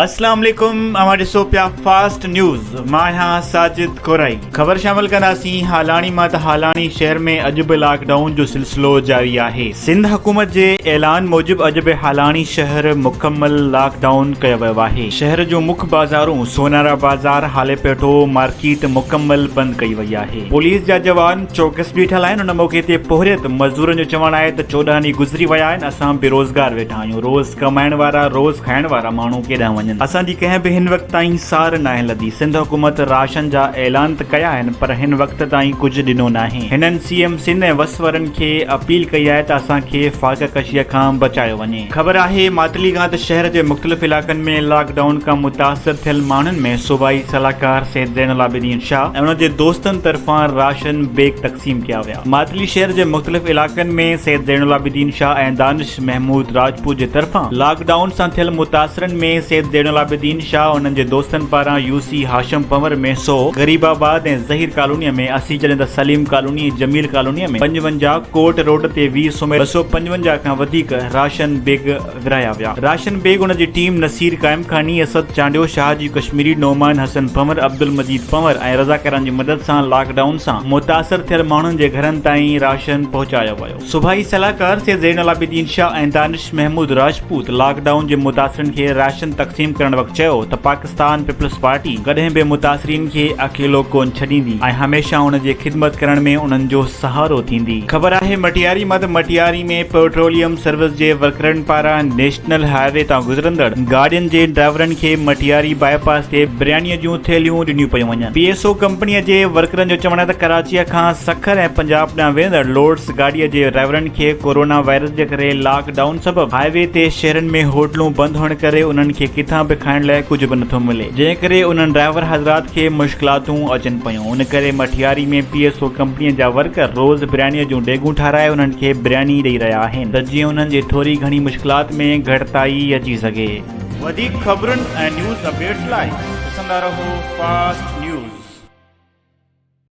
اسلام عليڪم اوهان ڏسو پيا فاسٽ نيوز مان آهيان ساجد ڪورائي خبر شامل ڪنداسين هالاڻي مان ته هالاڻي شهر ۾ اڄ به لاڪ ڊائون جو سلسلو جاري آهي سنڌ حڪومت جي اعلان موجب اڄ به هالاڻي شهر مڪمل لاڪ ڊائون ڪيو ويو آهي شهر جون مک بازارون سونارا بازار هاليپيٽو مارڪيٽ مڪمل بند ڪئي وئي آهي پوليس جا جوان چوڪس بيٺل آهن ان موقعي تي پورهيت مزدورن جو چوڻ آهي ته 14 ڏينهن گذري ويا آهن اسان بيروزگار ويٺا آهيون روز ڪمائڻ وارا روز کائڻ وارا ماڻهو ڪيڏانهن وڃن؟ اسان جي ڪنهن به هن وقت تائين سار ناهي لڌي. سنڌ حڪومت راشن جا اعلان ته ڪيا آهن پر هن وقت تائين ڪجهه ڏنو ناهي. هنن سي ايم سنڌ ۽ وس وارن کي اپيل ڪئي آهي ته اسان کي فاقه ڪشيء کان بچايو وڃي. خبر آهي ماتلي کان ته شهر جي مختلف علائقن ۾ لاڪ ڊائون کان متاثر ٿيل ماڻهن ۾ صوبائي صلاحڪار سيد زين العابدين شاهه ۽ ان جي دوستن طرفان راشن بيگ تقسيم ڪيا ويا. ماتلي شهر جي مختلف علائقن ۾ سيد زين العابدين شاهه ۽ دانش محمود راجپوت جي طرفان لاڪ ڊائون سان ٿيل متاثرن ۾ سيد زين العابدين شاهه انهن جي دوستن پاران يو سي هاشم پنور ۾ 100، غريب آباد ۽ ظهير ڪالوني ۾ 80 جڏهن ته سليم ڪالوني ۽ جميل ڪالوني ۾ 55، ڪورٽ روڊ تي 20 سميت 255 کان وڌيڪ راشن بيگ ورهايا ويا. راشن بيگ ان جي ٽيم نصير قائمخاني، اسد چانڊيو، شاهه جي ڪشميري، نعمان حسن پنور، عبدالمجيد پنور ۽ رضاڪارن جي مدد سان لاڪ ڊائون سان متاثر ٿيل ماڻهن جي گهرن تائين راشن پهچايو ويو. صوبائي صلاحڪار سيد زين العابدين شاهه ۽ دانش محمود راجپوت لاڪ ڊائون جي متاثرين کي راشن تقسيم ڪرڻ وقت چيو ته پاڪستان پيپلز پارٽي ڪڏهن به متاثرين کي اڪيلو ڪونه ڇڏيندي ۽ هميشه ان جي خدمت ڪرڻ ۾ انهن جو سهارو ٿيندي. خبر آهي مٽياري مان ته مٽياري ۾ پيٽروليم سروس جي ورڪرن پاران نيشنل هاء وي تان گذرندڙ گاڏين جي ڊرائيورن کي مٽياري بائي پاس تي برياني جون ٿيلهيون ڏنيون پيون وڃن. پي ايس او ڪمپني جي ورڪرن جو چوڻ آهي ته ڪراچيء کان سکر ۽ پنجاب ڏانهن ويندڙ لوڊز گاڏيء جي ڊرائيورن کي ڪورونا وائرس جي ڪري لاڪ ڊائون سبب هاء وي تي شهرن ۾ هوٽلون بند هئڻ ڪري انهن کي ڪٿان به کائڻ لاء ڪجهه به نٿو ملي جنهن ڪري انهن ڊرائيور حضرات کي مشڪلاتون اچن پيون ان ڪري مٺياري ۾ پي ايس او ڪمپنيء جا ورڪر روز بريانيء جون ڊيگون ٺاهرائي انهن کي برياني ڏئي رهيا آهن ته جيئن انهن جي ٿوري گهڻي مشڪلات ۾ گهٽتائي اچي سگهي. وڌيڪ خبرن ۽ نيوز اپڊيٽس لاء ڏسندا رهو فاسٽ نيوز.